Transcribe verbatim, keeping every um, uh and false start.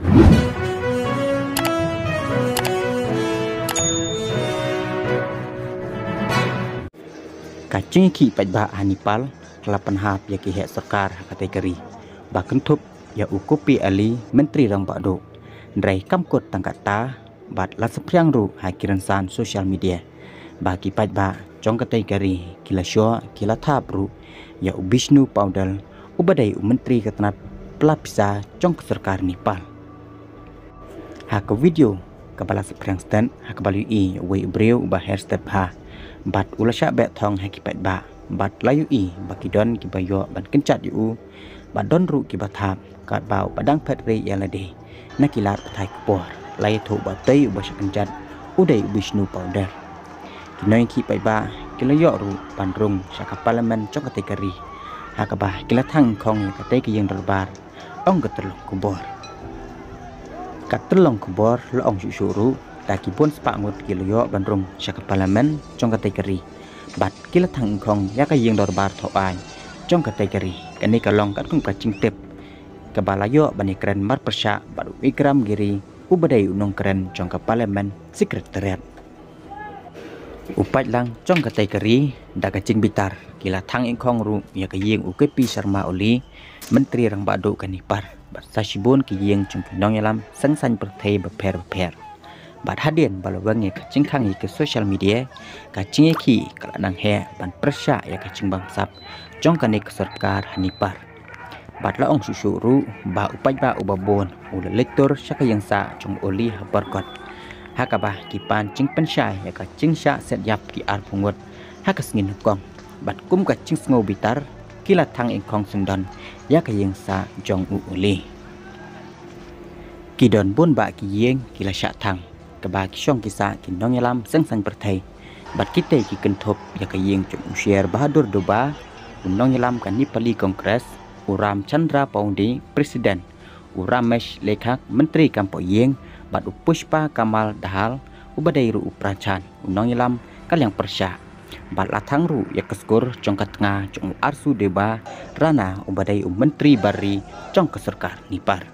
Ka jingïakhih paidbah ha Nepal ka la pynhap ïa ki heh sorkar ha katei ka ri ba kynthup ïa u K P Ali, Myntri Rangbah Duh. Hynrei kam kut tang katta, bad la saphriang ruh ha ki rynsan social media ba ki paidbah jong katei ka ri ki la shoh, ki la thap ruh ïa u Bishnu Paudel, uba dei u myntri ka tnat pla pisa jong ka sorkar Nepal. Ha ka video kaba la saphriang stet, ha kaba la ïohi uwei u briew uba her stet bha bad u la shah beh thong ha ki paidbah, bad la ïohi ba ki don kiba ïoh ban kynjat ïa u, bad don ruh kiba thap, katba u ba dang phet rieh ïa lade na ki lad pathai khubor. La ïathuh ba utei uba shah kynjat u dei u Bishnu Paudel. Ki nongïakhih paidbah ki la ïoh ruh ban rung sha ka Parliament jong katei ka ri, ha kaba ki la thang khong ïa katei ka ïing dorbar, ong ka tyllong khubor. Ka tyllong khubor la ong shuh shuh ruh, da ki bun spah ngut ki la ïoh ban rung sha ka Parliament jong katei ka ri, bad ki la thang khong ïa ka ïing dorbar thaw aiñ jong katei ka ri. Kane ka long katkum ka jingtip kaba la ïoh ban ïakren marpyrshah bad u Ikram Giri, uba dei u nongkren jong ka Parliament Secretariat. U paidlang jong katei ka ri, da ka jingbitar, ki la thang ïing khong ruh ïa ka ïing u K P Sharma Oli, Myntri Rangbah Duh ka Nepal, bad sa shibun ki ïing jong ki nongïalam seng saiñ pyrthei bapher bapher. Bad hadien ba la weng ïa ka jingkhang ïa ka social media, ka jingïakhih ka la nang heh ban pyrshah ïa ka jingbamsap jong kane ka sorkar ha Nepal. Bad la ong shuh shuh ruh ba u paidbah uba bun u la leit tur sha ka ïing sah jong u Oli ha Barkot, ha kaba ki pan jingpynshai ïa ka jingshah set ïap ki arphew ngut ha ka sngi nyngkong. Bad kum ka jingsngew bitar, ki la thang ïing khong syndon ïa ka ïing sah jong u Oli. Ki don bun bah ki ïing ki la shah thang, kaba ki shong ki sah ki nongïalam seng saiñ pyrthei. Bad kitei ki kynthup ïa ka ïing jong u Sher Bahadur Dubba, u nongïalam ka Nepali Congress, u Ram Chandra Paudhi, President, u Ramesh Lekhak, Myntri kam poh ïing, bad u Pushpa Kamal Dahal, uba dei ruh u Pradhan, u nongïalam ka liang pyrshah. Bad la thang ruh ïa ka skur jong ka tnga jong u Arsu Debbarma, uba dei u Myntri bar ri jong ka sorkar Nepal.